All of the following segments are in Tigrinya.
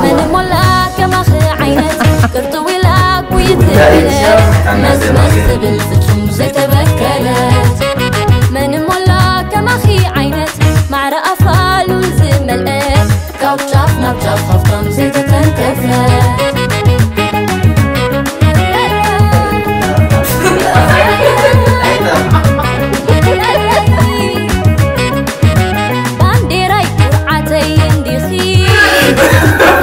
መን ሞላ ከማኺ ዓይነት ቅርጥው ኢላ ጉይት መስ መስ ትብል ፍጹም ዘይተበከለት። መን ሞላ ከማኺ ዓይነት ማዕረ ኣፋሉን ዝመልአ ካብ ጫፍ ናብ ጫፍ ሃብታም ዘይተተንከፈ። ባንዴራይ ኩርዓተይ እንዲኺ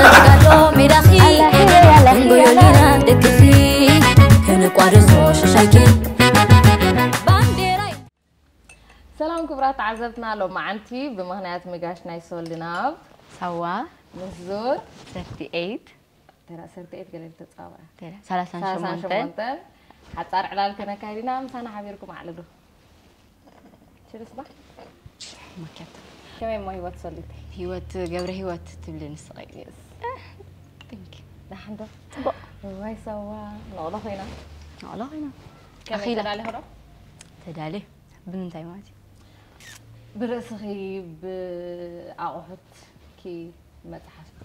ተጋዶ ሜዳኺ ክንጎዮሊና ደቅኺ ክንቋደሶ ሽሻይኪ ባንዴራይ። ሰላም ክቡራት ተዓዘብትና፣ ሎማዓንቲ ብምኽንያት ምጋሽ ናይ ሶል ናብ ሳዋ ምስ ዙር ሰርቲ ኤይት ተራ ሰርቲ ኤይት ገለ ተጻውዐ። ተራ ሰላሳን ሸሞንተን። ሰላሳን ሸሞንተን ሓጻር ዕላል ከነካይድ ኢና፣ ምሳና ሓቢርኩም ኣዕልሉ። ችርስ ባ። ማኪያቶ። ከመይ እሞ ህይወት ሶሊተይ? ህይወት ገብረ ህይወት ትብሊ ንስቐይ። የስ። Thank you። ደሓን ዶ? ጽቡቕ። ዋይ ሳዋ፣ ነቕሎ ኮይና። ነቕሎ ኮይና። ከመይ ኣኺላ። ተዳሊኹ ዶ? ተዳልየ። ብምንታይ ማለት እዩ? ብርእስኺ፣ ብኣቑሑትኪ፣ መጽሓፍኪ?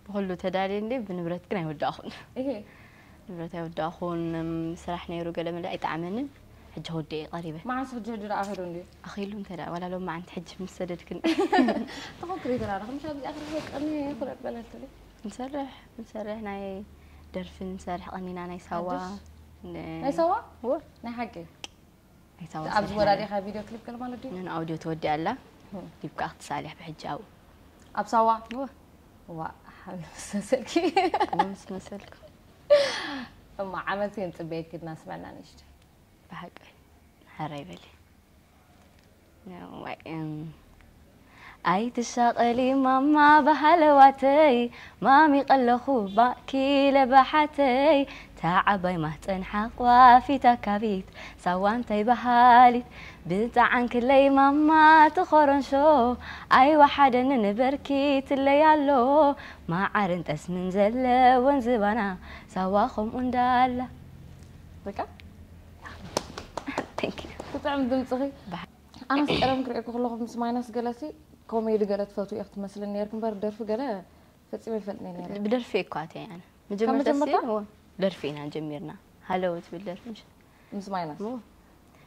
ብኹሉ ተዳልየ እንዴ፣ ብንብረት ግን ኣይወዳእኹን። እሄ። ንብረት ኣይወዳእኹን፣ እም፣ ስራሕ ነይሩ፣ ገለ መለ ኣይጠዓመንን። ሕጂ ክወድእ እየ ቀሪበ። መዓስ ሕጂ ሕጂ ደኣ ኣኺሉ እንዴ? ኣኺሉ እንተ ደኣ፣ ዋላ ሎማዓንቲ ሕጂ ምስ ሰደድክን። ተኾክሪ ተራረኹ፣ ምሽ ኣብዚ ኣኽሪ ቀኒ ኩለት በለልትሊ። ንሰርሕ፣ ንሰርሕ ናይ ደርፊ ንሰርሕ ቀኒና ናይ ሳዋ። ሓድሽ? ን-፣ ናይ ሳዋ? እወ። ናይ ሓቂ? ናይ ሳዋ ኣብዚ ሰርሕ ወዳዲኻ ቪድዮ ክሊፕ ገለ ማለት ድዩ? ንን ኣውዲዮ ተወዲኣ ኣላ። እም። ክሊፕ ከኣ ክትሳልሕ ብሕጂ ኣብኡ። ኣብ ሳዋ? እወ። ዋ፣ ሓሚ ምስ መሰልኪ። እወ፣ ምስ መሰልኩ። እሞ ዓመት ክንጽበየኪ እናስመዕና ንእሽተይ። ብሓቂ። ሕራይ በሊ። እዋይ፣ እም። ኣይትሻቐሊ ማማ በሃለዋተይ፣ ማሚ ቀለኹ ባኪ ለባሓተይ፣ እታ ዓባይ ማህፀን ሓቕፋ ፊት ኣካቢት፣ ሳዋ እንታይ በሃሊት፣ ብጣዓንክለይ ማማ ትኾረንሾ፣ ኣይወሓደንን በርኪትለይ ኣሎ፣ መዓርን ጠስምን ዘለወን ዝባና፣ ሳዋ ከምኡ እንዳላ። በቃ? Thank you። ክጥዕም ድምፅኺ። ባሕ- ኣነስ ቀደም ክርእየኩ ከለኹ ምስ ማይናስ ገለሲ ኮሜዲ ገለ ትፈትው ኢኺ ትመስልኒ ነይርኪ እምበር ደርፊ ገለ ፈጺመ ይፈልጥኒ ነይረ። ብደርፊ እኳ ኣትየ ኣነ። ካብ መጀመርታ መጀመርታ? ሲ-፣ እዎ፣ ደርፊ ኢና ጀሚርና። ሃለው ትብል ደርፊ ምሽ? ምስ ማይናስ? እዎ።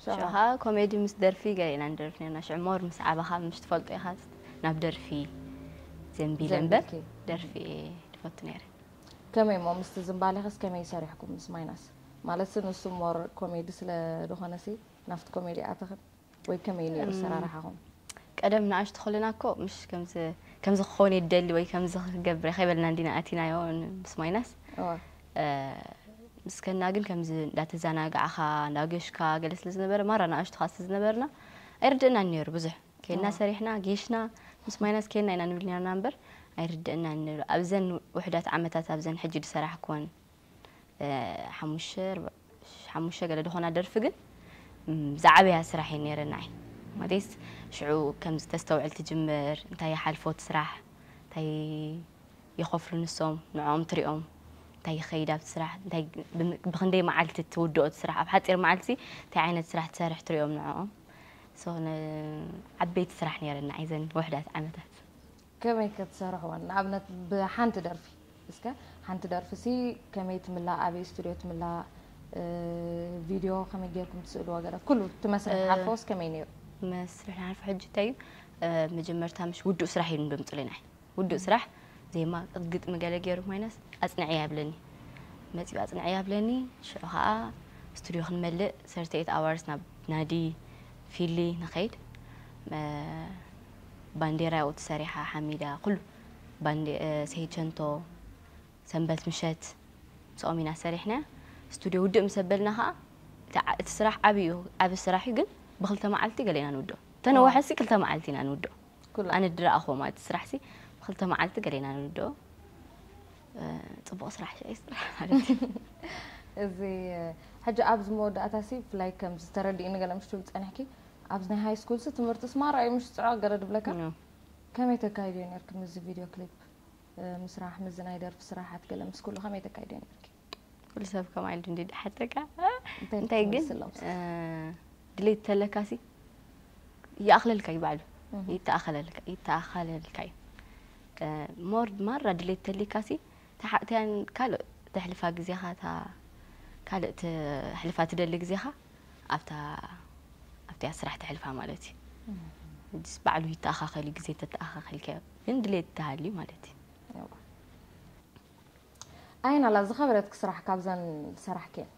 ሽዑ ሽዑ ኸዓ? ኸዓ ኮሜዲ ምስ ደርፊ ገለ ኢና ንደርፍ ነርና። ሽዑ ሞር ምስ ዓበኻ ምሽ ትፈልጦ ኢኻ ናብ ደርፊ ዘንቢለ እምበር ዘንቢልኪ። ደርፊ እየ ድፈቱ ነይረ። ከመይ እሞ ምስቲ ዝምባሌኸስ ከመይ ሰሪሕኩም ምስ ማይናስ? ማለትሲ ንሱ ሞር ኮሜዲ ስለ ዝኾነሲ ናብቲ ኮሜዲ ኣተኽን? ወይ ከመይ ነይሩ እም፣ ኣሰራርሓኹም? ቀደም ንኣሽቱ ከለና እኮ ምሽ ከምዚ፣ ከምዚ ክኸውን እየ ዝደሊ ወይ ከምዚ ክገብር እየ ከይበልና እንዲና ኣቲናዮ ን-፣ ምስ ማይናስ። እዋ። እ፣ ምስ ከና ግን ከምዚ እንዳተዘናጋዕኻ፣ እንዳገሽካ ገለ ስለ ዝነበረ፣ ማራ ንኣሽቱ ኻስ ዝነበርና ኣይርድእናን ነይሩ ብዙሕ። ከይድና እዋ። ሰሪሕና፣ ጌሽና፣ ምስ ማይናስ ከይድና ኢና ንብል ነርና እምበር፣ ኣይርድእናን ነይሩ። ኣብዘን ውሑዳት ዓመታት፣ ኣብዘን ሕጂ ዝሰራሕክወን እ፣ ሓሙሽተ፣ ኣርባ-፣ ሓሙሽተ ገለ ዝኾና ደርፊ ግን፣ እም፣ ዝዓበያ ስራሕ እየን ነይረን ንዓይ። ማለትስ ሽዑ ከምዚ ተስተውዕል ትጅምር፣ እንታይ ይሓልፎ እቲ ስራሕ፣ እንታይ ይኸፍሉ ንሶም፣ ንዕኦም ትሪኦም፣ እንታይ ይኸይድ ኣብቲ ስራሕ፣ እንታይ ብም-፣ ብኽንደይ መዓልቲ ትውድኦ እቲ ስራሕ፣ ኣብ ሓፂር መዓልቲ እንታይ ዓይነት ስራሕ ትሰርሕ ትሪኦም ንዕኦም። So፣ ን-፣ ዓበይቲ ስራሕ ነይረን ንዓይ ዘን ውሕዳት ዓመታት። ከመይ ከ ትሰርሕወን? ንኣብነት ብሓንቲ ደርፊ፣ እስከ ሓንቲ ደርፊ ሲ ከመይ ትምላእ፣ ኣበይ ስቱድዮ ትምላእ፣ እ፣ ቪድዮ ከመይ ጌርኩም ትስእልዎ፣ ገለ ኩሉ እቲ መስርሕ እ፣ ሓልፎስ ከመይ ነይሩ? መስርሕ ንሓልፎ ሕጂ እንታይ እዩ? እ፣ መጀመርታ ምሽ ውዱእ ስራሕ እዩ ደምጹለይ ንዓይ። ውዱእ ስራሕ፣ ዜማ፣ ግጥሚ ገለ ገይሩ ማይናስ ኣጽንዕያ ይብለኒ። መጺኡ ኣጽንዕያ ይብለኒ፣ ሽዑ ኸኣ ስቱድዮ ክንመልእ thirty eight hours ናብ ናዲ ፊሊ ንኸይድ። መ-፣ ባንዴራ ያው ተሰሪሓ ሓሚዳ፣ ኩሉ ባንዴ-፣ እ፣ ሰይቸንቶ፣ ሰንበት ምሸት ምስኦም ኢና ሰሪሕና። ስቱድዮ ውድእ ምስ ኣበልና ኸኣ፣ እቲ ዓ-፣ እቲ ስራሕ ዓቢ እዩ፣ ዓቢ ስራሕ እዩ፣ ግን ብኽልተ መዓልቲ ገለ ኢና ንውድኦ። ተነዋሐ ሲ ክልተ መዓልቲ ኢና ንውድኦ። ኩሉ። ኣነ ድረኣኹዎ ማለት ስራሕ ሲ ብኽልተ መዓልቲ ገለ ኢና ንውድኦ። እ፣ ጽቡቕ ስራሕ ሻይ ስራሕ ማለት እዩ። እዚ፣ እ፣ ሕጂ ኣብዚ መወዳእታ ሲ ብፍላይ ከም ዝተረድእኒ ገለ ምሽ ትብል ጸኒሕኪ፣ ኣብዚ ናይ ሃይ ስኩል ሲ ትምህርቲ ሲ ማራ እዩ ምሽ ጽዑቕ ገለ ድብለካ? ኖ። ከመይ ተካይድዮ ነርኪ ምስዚ ቪድዮ ክሊፕ፣ እ፣ ምስራሕ፣ ምስዚ ናይ ደርፊ ስራሓት ገለ ምስ ኩሉ ከመይ ተካይድዮ ነርኪ? ኩሉ ሰብ ከምኣ ኢሉ እንዲ ድሓተካ። እንታይ እንታይ ግን፣ ትመልስሎም? እ፣ ድሌት ተለካሲ ይኣኽለልካ እዩ ባዕሉ። እህ። ይተኣኸለልካ፣ ይተኣኸለልካ እዩ። ሞር ማራ ድሌት ተሊካሲ ተሓእትያን ካልእ ተሕልፋ ግዜኻ እታ ካልእ ተሕልፋ ትደሊ ግዜኻ ኣብታ ኣብቲያ ስራሕ ተሕልፋ ማለት እዩ። ሕጅስ ባዕሉ ይተኣኻኸል እዩ፣ ግዜ ተተኣኻኸልካዮ ግን ድሌት ተሃልዩ ማለት እዩ። ኣይናላ ዝኸበረትክ ስራሕ ካብዘን ዝሰራሕክየን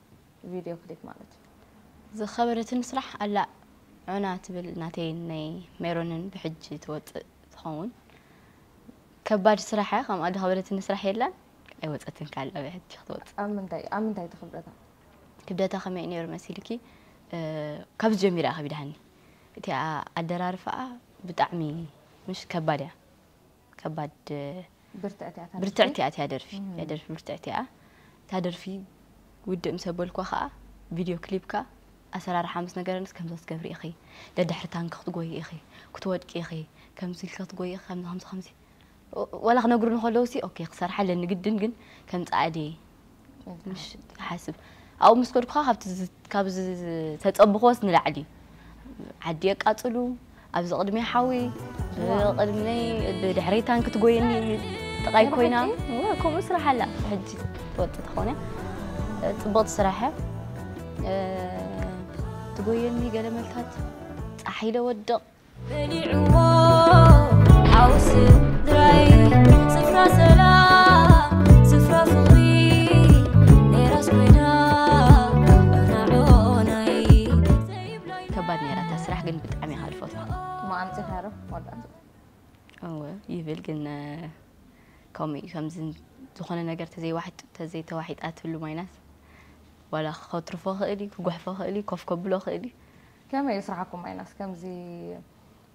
ቪድዮ ክሊፕ ማለት እዩ። ዝኸበረትን ስራሕ ኣላ ዑና ትብል ናተይን ናይ ሜሮንን ብሕጂ ትወፅእ ትኸውን። ከባድ ስራሕ እያ፣ ከምኣ ዝኸበረትኒ ስራሕ የላን። ኣይወፀትን ካልእ ኣብ ሕጂ ክትወፅእ። ኣብ ምንታይ ኣብ ምንታይ ትኽብረታ? ክብደታ ከመይ ነይሩ መሲልኪ? እ፣ ካብዚ ጀሚራ እያ ከቢዳሃኒ። እቲኣ ኣደራርፋኣ ብጣዕሚ ምሽ ከባድ እያ። ከባድ ብርትዕቲ እያ እታ ደርፊ። ብርትዕቲ እያ እቲኣ ደርፊ። እያ ደርፊ ብርትዕቲ እያ። እታ ደርፊ ውድእ ምስ ኣበልኳ ከዓ ቪድዮ ክሊፕካ ኣሰራርሓ ምስ ነገረንስ ከምዚ ክትገብሪ ኢኺ፣ ደድሕሪ ታንኪ ክትጎይ ኢኺ፣ ክትወድቂ ኢኺ፣ ከምዚ ኢልኪ ክትጎይ ኢኺ፣ ከምዚ ከምዚ ከምዚ ወላ ክነግሩኒ ከለውሲ ኦኬ ክሰርሓ ኣለኒ ግድን ግን ከም ጻዕዲ ምሽ ሓስብ ኣብኡ ምስ ከድኩ ካብቲ ዝ- ካብ ዝ- ዝተጸብኽዎስ ንላዕሊ እዩ። ዓዲ የቃጽሉ ኣብዚ ቅድሚ ሓዊ ብቅድሚ ብድሕረይ ታንክ ትጎየኒ ጥቃይ ኮይና እወ፣ ከምኡ ስራሕ ኣላ ሕጂ ትወጥ ተኾነ ጽቡቅቲ ስራሕ እያ። እ፣ ትጎየኒ ገለ መልታት ጻሕ ኢለ ወድቕ በሊዕዎ ሓውሲ ድራይ ስፍራ ሰላም ስፍራ ፍቕሪ ነይራስ ኮይና ዑናዑናይ ዘይብላይ ከባድ ነይራ እታ ስራሕ ግን ብጣዕሚ እየ ዝፈትዋ። እሞ ኣምፂኻዮ ዶ መወዳእትኡ? እወ ይብል ግን ከምኡ እዩ ከምዚ ዝኾነ ነገር ተዘይዋሕጥ ተዘይተዋሒጣ ትህሉ ማይናስ ዋላ ከትርፎ ክእል እዩ ክጉሕፎ ክእል እዩ ኮፍ ከብሎ ክእል እዩ። ከመይ እዩ ስራሕኩም ማይናስ ከምዚ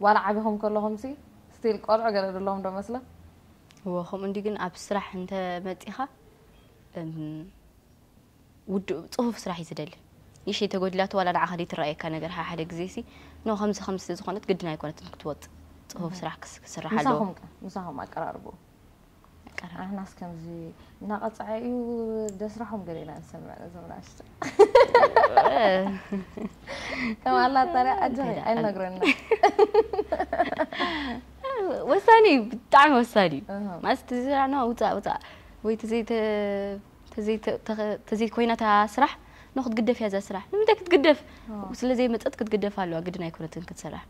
ዋላ ዓቢኹም ከለኹምሲ ስቲል ቆልዑ ገለ ደለኹም ዶ መስለ? እወ ከምኡ እንዲ ግን ኣብ ስራሕ እንተ መጺኻ እም፣ ውዱእ ጽፉፍ ስራሕ እዩ ዝደሊ። ንእሽተይ ተጎዲላቶ ዋላ ንዓኻ ዘይትረኣየካ ነገር ሓደ ሓደ ግዜ ሲ ኖ ከምዚ ከምዚ ስለ ዝኾነት ግድን ኣይኮነትን ክትወጽእ ጽፉፍ ስራሕ ክስ- ክስራሕ ኣለዎ። ምሳኹም ከ ምሳኹም ኣቀራርብኡ ኣቀራርባ። ኣሕናስ ከምዚ እናቐፀዐ እዩ ደስራሖም ገለ ኢና ንሰምዕ ነዞም ናሽቶ ከም ኣላ ታዲያ ኣጆኺ ኣይነግረና ወሳኒ እዩ ብጣዕሚ ወሳኒ እዩ ማለት እቲ ስራሕ ና ውፃእ ውፃእ ወይ ተዘይኮይና እታ ስራሕ ኖ ክትግደፍ እያ እዛ ስራሕ ንምንታይ ክትግደፍ ስለ ዘይመፀት ክትግደፍ ኣለዋ ግድን ኣይኮነትን ክትሰራሕ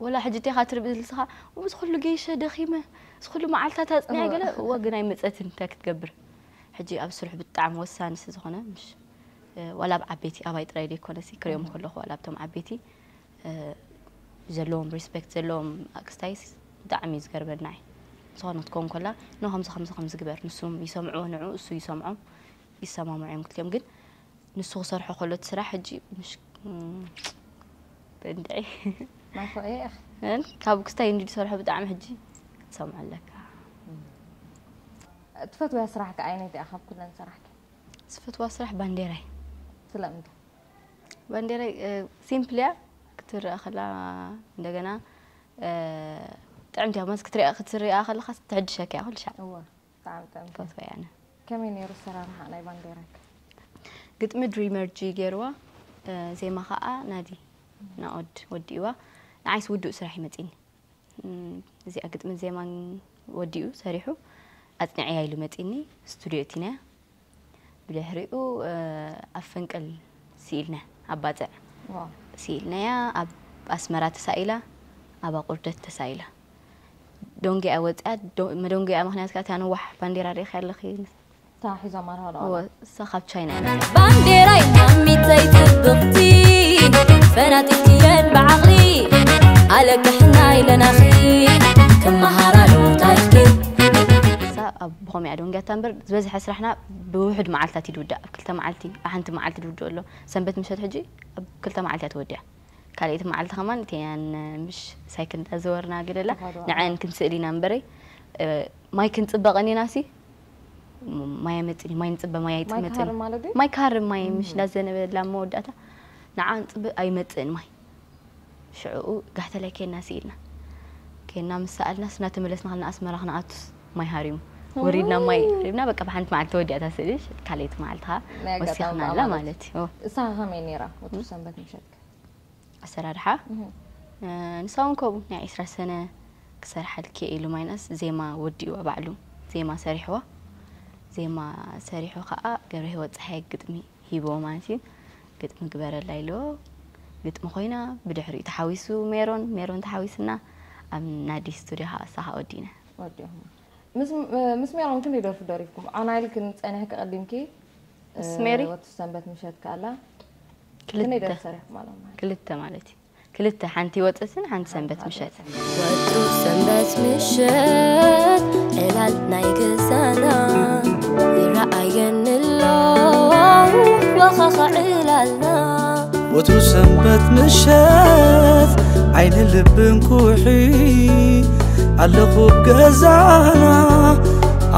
ወላ ሕጂ እቴኻ ትርብ ዝልስኻ እዚ ኩሉ ገይሸ ደኺመ እዚ ኩሉ መዓልታት ኣፅኒያ ገለ እወ ግን ኣይመፀትን እንታይ ክትገብር ሕጂ ኣብ ስርሑ ብጣዕሚ ወሳኒ ስለ ዝኾነ ምሽ ዋላ ኣብ ዓበይቲ ኣባይ ጥራይ ዘይኮነሲ ክሪኦም ከለኹ ዋላ ኣብቶም ዓበይቲ ዘለዎም ሪስፔክት ዘለዎም ኣክስታይስ ብጣዕሚ እዩ ዝገርመና እዩ ዝኾነ ክትከውን ከላ ኖ ከምዚ ከምዚ ከምዚ ግበር ንሱም ይሰምዕዎ ንዑ እሱ ይሰምዖም ይሰማምዑ እዮም ክልቲኦም ግን ንሱ ክሰርሖ ከሎ እቲ ስራሕ ሕጂ ምሽ ብእንድዒ ካብ ክስታይ እንዲ ዝሰርሖ ብጣዕሚ ሕጂ ክትሰምዖ ኣለካ ትፈትውያ ስራሕ ከ ዓይነት እያ ካብ ኩለን ሰራሕኪ ዝፈትዋ ስራሕ ባንዴራይ ስለምንታይ ባንዴራይ ሲምፕል እያ ክትረኣ ከላ እንደገና ጥዕምቲ እያ ክትሪኣ ከለካ ትሕድሸካ እያ ኩሉ ሻዕ ብጣዕሚ ጥዕምቲ ፈትወያ ኣነ ከመይ ነይሩ ኣሰራርሓ ናይ ባንዴራክ ግጥሚ ድሪመር ጂ ገይርዋ ዜማ ከዓ ናዲ ናኦድ ወዲእዋ ንዓይስ ውዱእ ስራሕ ይመፅኒ እዚኣ ግጥምን ዜማን ወዲኡ ሰሪሑ ኣፅንዕያ ኢሉ መፂኒ ስቱድዮ እቲናያ ብድሕሪኡ ኣብ ፈንቅል ስኢልና ኣብ ባፅዕ ስኢልናያ ኣብ ኣስመራ ተሳኢላ ኣብ ኣቁርደት ተሳኢላ ዶንጊኣ ወፂኣ መዶንጊኣ ምክንያት ከዓ እታ ነዋሕ ባንዴራ ርኢኺ ኣለኺ እታ ሒዞማ ኣለዋ እወ እሳ ካብ ቻይና እያ መፅያ ባንዴራይ ማሚተይ ፅብቕቲ ፈናጢትየን ብዓቕሊ ኣለቅሕና ኢለናኺ ክመሃራሉ ታሪኽኪ እሳ ኣብ ብኸምኡ እያ ደንጊያታ እምበር ዝበዝሐ ስራሕና ብውሑድ መዓልታት እዩ ዝውዳእ ኣብ ክልተ መዓልቲ ኣብ ሓንቲ መዓልቲ ዝውድእ ኣሎ ሰንበት ምሸት ሕጂ ኣብ ክልተ መዓልቲ እያ ተወዲኣ ካልኣይቲ መዓልቲ ከማን እተን ምሽ ሳይክል እንዳዘወርና ገለላ ንዐን ክንስእል ኢና እምበረይ ማይ ክንፅበ ቀኒና ሲ ማይ ኣይመፅን እዩ ማይ ንፅበ ማይ ኣይፅመፅን ማይ ክሃርም ማይ ምሽ እንዳዘነበላ መወዳእታ ንዓ ንፅበ ኣይመፅእን ማይ ሽዕኡ ጋሕተላይ ኬና ስኢልና ኬና ምስ ሰኣልና ስና ተመለስና ከልና ኣስመራ ክንኣቱስ ማይ ሃሪሙ ወሪድና ማይ ሃሪምና በቃ ብሓንቲ መዓልቲ ተወዲኣታ ስእሊ ካልኣይቲ መዓልቲ ከዓ ወሲኽናላ ማለት እዩ እሳ ከመይ ነይራ ወትሩ ሰንበት ምሸትከ ኣሰራርሓ ንሳ እውን ከምኡ ናይ ዒስራ ሰነ ክሰርሓልኪ ኢሉ ማይናስ ዜማ ወዲእዋ ባዕሉ። ዜማ ሰሪሕዋ። ዜማ ሰሪሑ ከዓ ገብረ ህይወት ፀሓይ ግጥሚ ሂብዎ ማለት እዩ። ግጥሚ ግበረላ ኢልዎ። ግጥሚ ኮይና ብድሕሪኡ ተሓዊሱ ሜሮን፣ ሜሮን ተሓዊስና ኣብ ናዲ ስቱድዮ ከዓ እሳ ከዓ ወዲእና። ወዲኹም። ምስ ሜሮን ክንደይ ደርፊ ደሪፍኩም? ኣናይል ክንፀንሕ ከቐዲምኪ ምስ ሜሪ ወቱ ሰንበት ምሸት ከኣላ ክንደይ ክልተ ደርፊ ሰሪሕኩም ኣለማ? ክልተ ማለት እዩ። ክልተ፣ ሓንቲ ወፅትን ሓንቲ ሰንበት ምሸት። ወትሩ ሰንበት ምሸት ዕላል ናይ ገዛና ይረኣየኒ ኣሎ ወኻኻ ዕላልና። ወትሩ ሰንበት ምሸት ዓይኒ ልብን ኩሒ ኣለኹ ኣብ ገዛና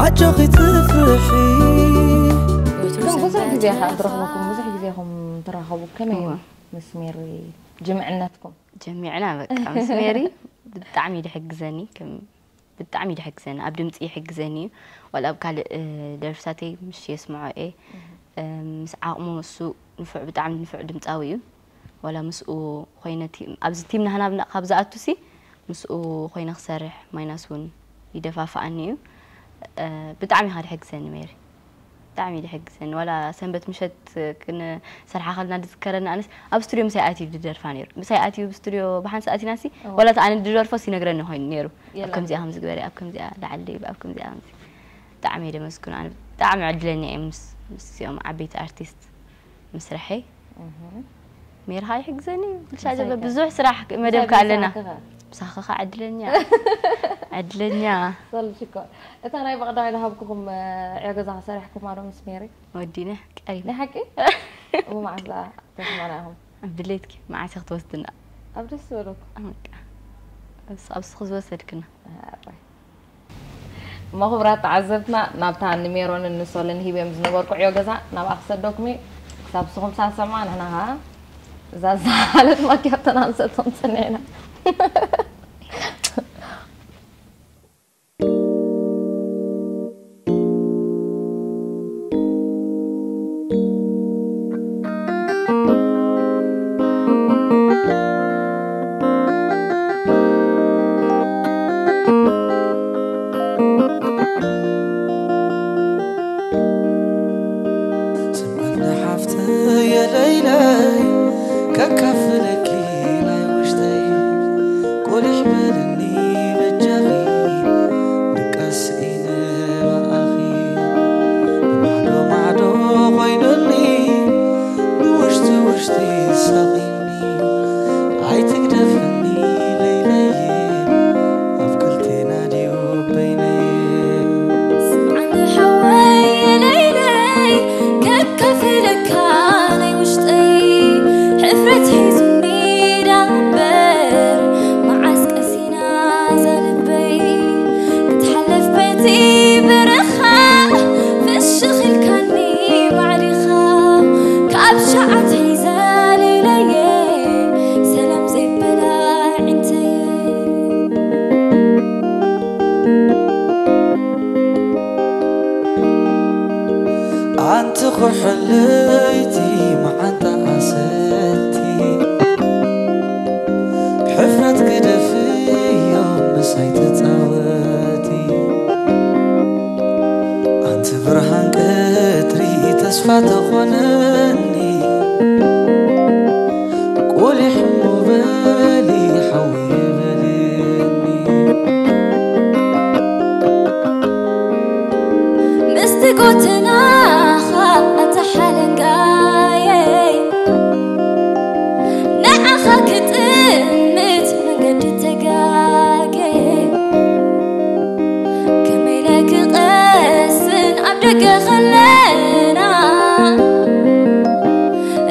ኣጆኺ ትፍርሒ። ግን ብዙሕ ግዜ ኢኻ ዝረኽበኩም፣ ብዙሕ ግዜ ኢኹም ትራኸቡ። ከመይ እዩ ምስ ሜሪ ጅምዕነትኩም? ጀሚዕና በቃ ምስ ሜሪ ብጣዕሚ ይድሕግዘኒ ከም ብጣዕሚ ይድሕግዘኒ ኣብ ድምፂ ይሕግዘኒ እዩ ዋላ ኣብ ካልእ እ፣ ደርፍታተይ ምሽ የስምዖ እየ እ፣ ምስ ዓቕሙ እሱ ንፉዕ ብጣዕሚ ንፉዕ ድምፃዊ እዩ ዋላ ምስኡ ኮይነ ቲ- ኣብዚ ቲም ናህና ብና- ካብ ዝኣቱ ሲ ምስኡ ኮይነ ክሰርሕ ማይናስ እውን ይደፋፍኣኒ እዩ እ፣ ብጣዕሚ ኢኻ ድሕግዘኒ ሜሪ ብጣዕሚ ድሕግዘኒ ዋላ ሰንበት ምሸት ክንሰርሓ ከልና ድዝከረኒ ኣነስ ኣብ ስቱድዮ ምሳይ ኣትዩ ድደርፋ ነይሩ ምሳይ ኣትዩ ስቱድዮ ብሓንሳ ኣቲና ሲ ዋላ እቲ ኣነ ድደርፎ ሲነግረኒ ኮይኑ ነይሩ ኣብ ከምዚኣ ከም ዝግበሪ ኣብ ከምዚኣ ላዓሊ ኣብ ከምዚኣ ከምዚ ብጣዕሚ እየ ደመስግኖ ኣነ ብጣዕሚ ዕድለኛ እየ ምስ ምስኦም ዓበይቲ ኣርቲስት ምስርሐይ ሜርኻ ይሕግዘኒ ብልሻ ጀበ ብዙሕ ስራሕ መደብካ ኣለና ምሳኻ ኸ ዕድለኛ ዕድለኛ ሰልሽኮ እታ ናይ በቐዳማይ ዝሃብኩኹም ዕዮ ገዛ ሰሪሕኩማ ዶ ምስ ሜሪ ወዲነ ቀሪብ ናይ ሓቂ እሞ መዓዝ ደኣ ተስማና ኢኹም ኣብ ድሌትኪ መዓስ ክትወስድና ኣብ ደስ ዝበለኩ ኣብ ስኺ ዝወሰድክና እሞ ክብራት ተዓዘብትና ናብታ ንሜሮንን ንሶልን ሂብዮም ዝነበርኩ ዕዮ ገዛ ናብኣ ክሰደኩም እዩ ክሳብ ስኹም ሳሰማ ንሕና ኸዓ እዛ ዝሓለት ማኪያቶና ንሰቶም ፅኒዕና ስምዕኒ ሓፍተየ ለይለይ ከካፍለኪ ናይ ውሽጠይ ቁልሕ በልኒ በጃኺ ድቃስ ኢነ ብኣኺ ብማዕዶ ማዕዶ ኮይኑኒ ብውሽጢ ውሽጢ ሳቒኒ ኣይትግደፍኒ ለይለይ ኣብ ክልቴና ድዩ በይነይ ስምዓኒ ሓወይ ለይለይ ከካፍለካ ናይ ውሽጠይ ሕፍረት ሒዙኒ ዳበር መዓስ ቀሲና ዛልበይ ክትሓለፍ በቲ በረኻ ፍሽኽ ኢልካኒ ባዕልኻ ካብ ሸዓት ሒዛ ለይለየ ሰላም ዘይበላ ዕንተየ ኣንቲ ኩሕለይቲ መዓንጣ ኣሰቲ ሕፍረት ግደፍዮ ምሳይ ተፃወቲ ኣንቲ ብርሃን ቀትሪ ተስፋ ተኾነኒ ቁሊሕ እሞ በሊ ሓዊ በልኒ ምስቲ ጎተናኻ ኣታ ሓለንጋየይ ንዓኻ ክጥምት መንገዲ ተጋገየ ከመይ ኢለ ክቐስን ኣብ ደገ ከለና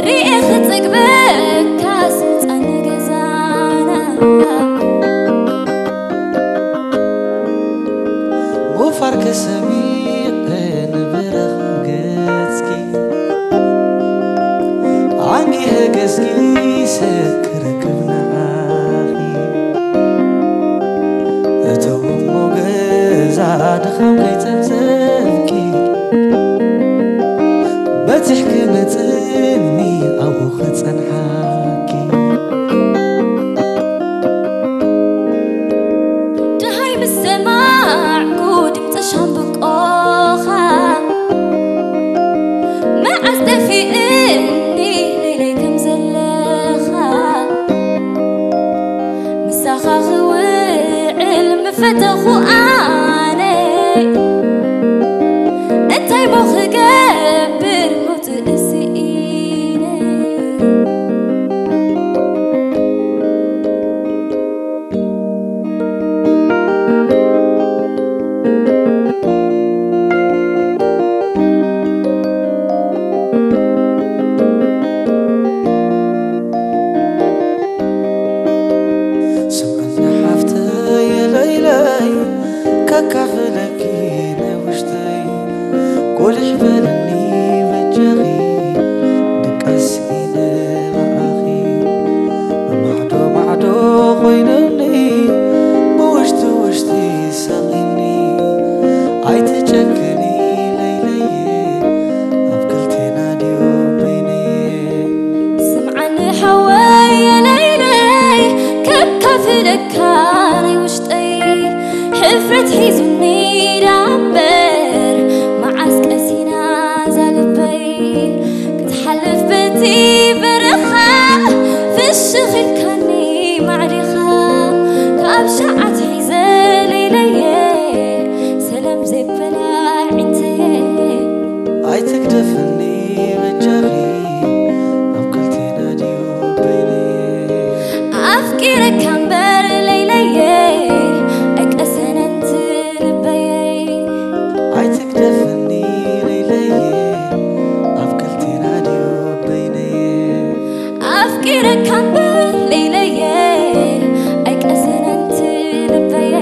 ሪኤ ክጽግበካስ ምጻን ገዛና ሙፋር ከሰሚዕ ንብረኽ ገጽኪ ኣንጊሀ ገስጊሰ ክረክብ ንዓኺ እተው እሞ ገዛ ድኻም ከይጸብጸብኪ በቲሕ ክመጽኒ ኣብኡ ክጸንሓኪ ፈተኹ ኣነ፣ እንታይ ሞ ክገብር ሞት ስኢነ። ስምዕኒ ሓፍተየ ለይለይ፣ ከካፍለኪ ናይ ውሽጠይ። ጎልሕ በልኒ በጃኺ፣ ድቃስ ኢነ ብኣኺ። ማዕዶ ማዕዶ ኮይነኒ፣ ብውሽጢ ውሽጢ ሰቒኒ። ኣይትጨክኒ ለይለየ፣ ኣብ ክልቴና ድዩ በይነየ? ስምዓኒ ሓወይ ለይለይ፣ ከካፍለካ ናይ ውሽጠይ። ሕፍረት ሒዙኒ ዳምበር፣ መዓስ ቀሲና ዛልበይ። ክትሓልፍ በቲ በረኻ፣ ፍሽኽ ኢልካኒ ማዕሪኻ። ካብ ሸዓት ሒዘ ለይለየ፣ ሰላም ዘይበላ ዒንተየ። ኣይትግደፍኒ በጃኺ፣ ኣብ ክልቴና ድዩ በይነየ? ኣፍቂረካ እምበር ለይለየ፣ ኣይቀሰነን ልበየ። ኣይትግደፍኒ ለይለየ፣ ኣብ ክልቴና ድዩ በይነየ? ኣፍቂረካ እምበር ለይለየ፣ ኣይቀሰነን ልበየ።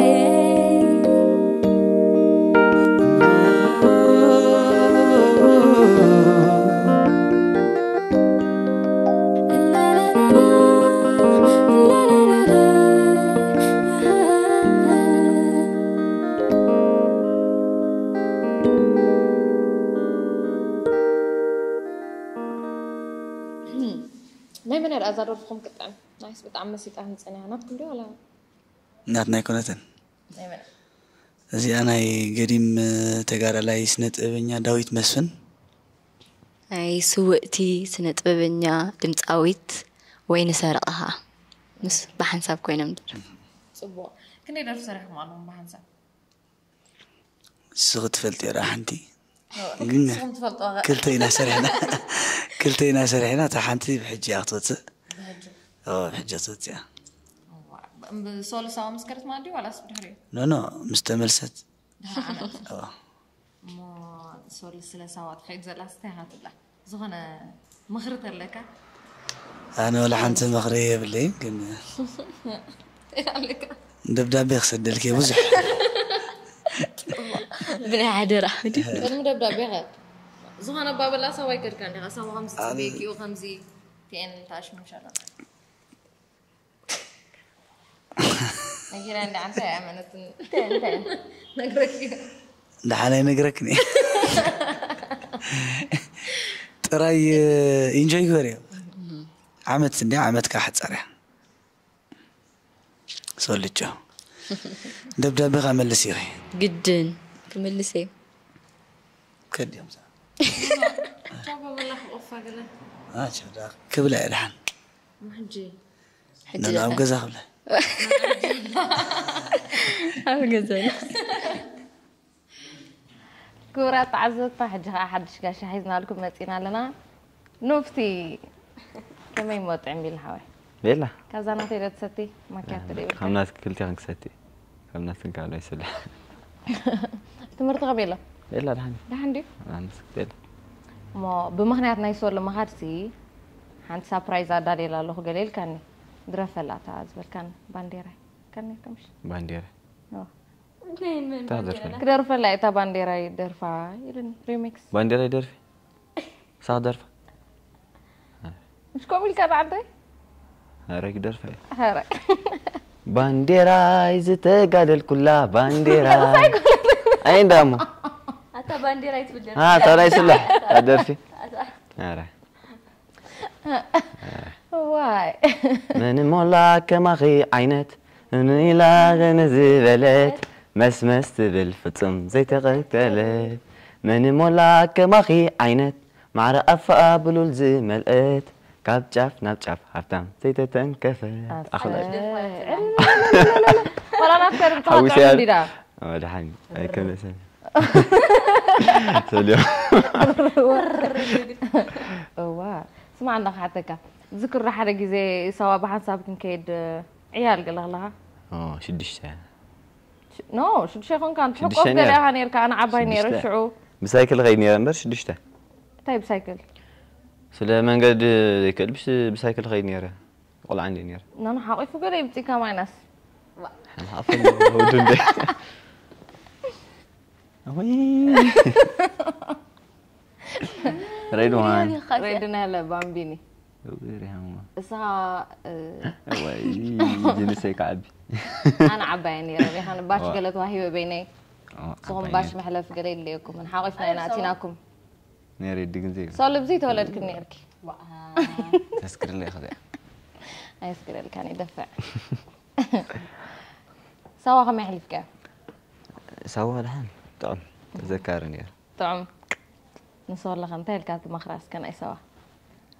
ናይ መን እያ ደኣ እዛ ደርፍኹም ክትጥዕም? ናይስ ብጣዕሚ መሲጣ ህንጸና እያ። ናትኩም ድዩ ዋላ? ናትና ኣይኮነትን። ናይ መን? እዚኣ ናይ ገዲም ተጋዳላይ ስነ ጥበበኛ ዳዊት መስፍን። ናይ ስውእቲ ስነ ጥበበኛ ድምፃዊት ወይኒ ሰረቐ ኸዓ ምስ ብሓንሳብ ኮይኖም ደረፉ። ጽቡቕ። ክንደይ ደርፊ ሰሪሕኩም ኣለኹም ብሓንሳብ? ንስኺ ትፈልጢ ራ ሓንቲ። ግን ንስኹም ትፈልጥዋ ኸ? ክልተ ኢና ሰሪሕና። ክልተ ኢና ሰሪሕና፣ እታ ሓንቲ ብሕጂ እያ ክትወፅእ። ብሕጂ? ኦ፣ ብሕጂ ክትወፅእ እያ። እዋ፣ ብ-፣ ብ-፣ ሶል ሳዋ ምስ ከደት ማለት ድዩ ዋላስ ብድሕሪኡ? ኖ፣ ኖ፣ ምስ ተመልሰት። ድሕሪ ዓመት። ኦ። እሞ ሶል ስለ ሳዋ ትኸይድ ዘላ ስታይ ሃትላ። ዝኾነ ምኽሪ ተለካ? ኣነ ወላ ሓንቲ ምኽሪ የብለይን፣ ግን ኣለካ? ደብዳቤ ክሰደልኪ እየ ብዙሕ። ብናይ ሓደራ። ቅድሚ ደብዳቤ ኸ? ዝኾነ ኣባብላ ሳዋ ኣይከድካን ዲኻ? ሳዋ ከምዚ ኣነ ጽበየኪኡ ከምዚ ቲኤን ታሽሙሻሎ። ነጊራ እንዳ ዓንታ ኣይኣመነትን። እንታይ፣ እንታይ? ነግረኪ። ደሓን ኣይነግረክን እየ። ጥራይ ኢንጆይ ግበርዮ። ዓመት እንዲ ዓመት ካሕፀር እያ። ሶልጆ። ደብዳቤ ኸ መልስ ኢኺ። ግድን ክምልስ እየ። ከድዮም ዛ። ቻው በላ ክቆፋ ገለ። ኣቻ ዳ ክብላ እየ ደሓን። ሕጂ። ሕጂ ናብ ደሓን። ገዛ ክብላ። ኣብ ገዛ። ክቡራት ተዓዘብታ፣ ሕጂ ኸዓ ሓድሽ ጋሻ ሒዝናልኩም መጺና ኣለና። ኖፍቲ፣ ከመይ እሞ ጥዕም ቢል ሓወይ? ቤላ። ካብዛ ናተይ ዶ ትሰቲ? ማኪያቶ ዶ ይብልካ? ካብ ናትኪ ክልቴኽን ክሰቲ። ካብ ናትክን ካብ ናይ ስለ። ትምህርቲ ከመይ ኣሎ? ቤላ፣ ደሓን እዩ። ደሓን ድዩ? ደሓን እዩ፣ ቤላ። እሞ ብምኽንያት ናይ ሶሎ ምኻድሲ፣ ሓንቲ ሳፕራይዝ ኣዳልየላ ኣለኹ ገለ ኢልካኒ። ድረፈላ እታ ዝበልካኒ ባንዴራይ። ከመይ ከምሽ? ባንዴራይ? ኦ። ናይ መን እንታይ ባንዴራ? ደርፈላ? ክደርፈላ እታ ባንዴራይ ደርፋ ኢሉኒ። ሪሚክስ። ባንዴራይ ደርፊ? ሳቕ ደርፋ? ምሽ ከምኡ ኢልካ ደዓ እንታይ? ኧረ ግደርፋ እየ። ኧረ። ባንዴራይ ዝተጋደልኩላ ባንዴራ። ኣይኮነን። ኣይ እንዳሞ። ኣታ ባንዴራይ ትብል ደርፊ። አ፣ እታ ናይ ስላሕ ደርፊ። ኣታ። ኧረ። ዋይ። መን ሞላ ከማኺ ዓይነት፣ ንኢላ ገነ ዝበለት፣ መስመስ ትብል ፍጹም ዘይተቐተለት። መን ሞላ ከማኺ ዓይነት፣ ማዕረ ኣፋኣ ብሉል ዝመልአት፣ ካብ ጫፍ ናብ ጫፍ ሃብታም ዘይተተንከፈ ኣኽላ ወላ ናፍከር ብትሃ ሓዊሰ ጥዑም ያል- እንዲዳ ወድሓን ኣይከመሰን ሰልዮ እዋ ስማዕ እንዳ ክሓተካ ዝክሪ ሓደ ግዜ ሳዋ ብሓንሳብ ክንከይድ ዕያል ገለ ከለኻ ሽዱሽተ ኖ ሽዱሽተ ይኮንካ ንትሕቆፍ ሽዱሽተ ገለ ነይረ። ኢኻ ነርካ ኣነ ዓባይ ነይረ ሽዱሽተ። ሽዑ ብሳይክል ኸይድ ነይረ እምበር ሽዱሽተ እንታይ ብሳይክል ስለ መንገድ ዘይክእል ብስ- ብሳይክል ኸይድ ነይረ ቆልዓ እንደ ነይረ ናና ሓቂፉ ገለ ይብፅካ ማይናስ ሓፈል ወዱ እንደ ወይ ሬድዋን ሬድና ያለ ባምቢኒ ሪሃማ እሳ ወይ ጅንሰይ ከዓቢ ኣነ ዓባየ ነይረ ሪሃን ባሽ ገለ ተዋሂበ በይነይ ንስኹም ባሽ መሕለፍ ገለ የድልየኩም ሓቂፍና ኢና ኣቲናኩም ነይረ ድግን ዘይብላ ሰው ልብዚ ተወለድክን ነርኪ ተስክርለይ ከዚኣ ኣየስግረልካን ይደፍዕ ሳዋ ከመይ ኣሕሊፍካዮ ሳዋ ድሓን ጥዑም ተዘካሪ ነይሩ ጥዑም ንሱ ከለኻ እንታይ ኢልካ ትመኽራ እስከ ናይ ሳዋ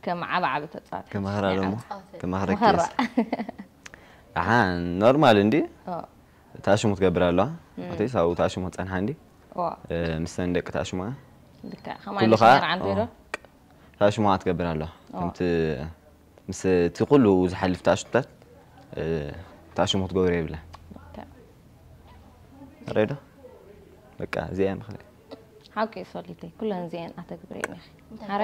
ከም ዓበ ዓበ ተፃወተ ከመኽራ ደሞ ከመኽረ መኸራ ኬስ ኣሓ ኖርማል እንዲ ኦ፣ ታሽሙ ትገብር ኣለዋ ኣተይ ሳው ታሽሙ ትፀንሓ እንዲ ኦ፣ እ፣ ምስተን ደቂ ታሽሙኣ ልክዕ ኩሉ ከማይ ከዓ ነር ዓንዶ ዶ ታሽሙኣ ትገብር ኣለዋ ከምቲ ምስ እቲ ኩሉ ዝሓልፍ ታሽሙታት እ፣ ታሽሙ ክትገብር የብላ ልክዕ ሬዶ በቃ እዚኣ ምኽሪ ሓቂ ሶሊተይ ኩለን እዚአን ኣተግብረ እየ ነኺ ሓረ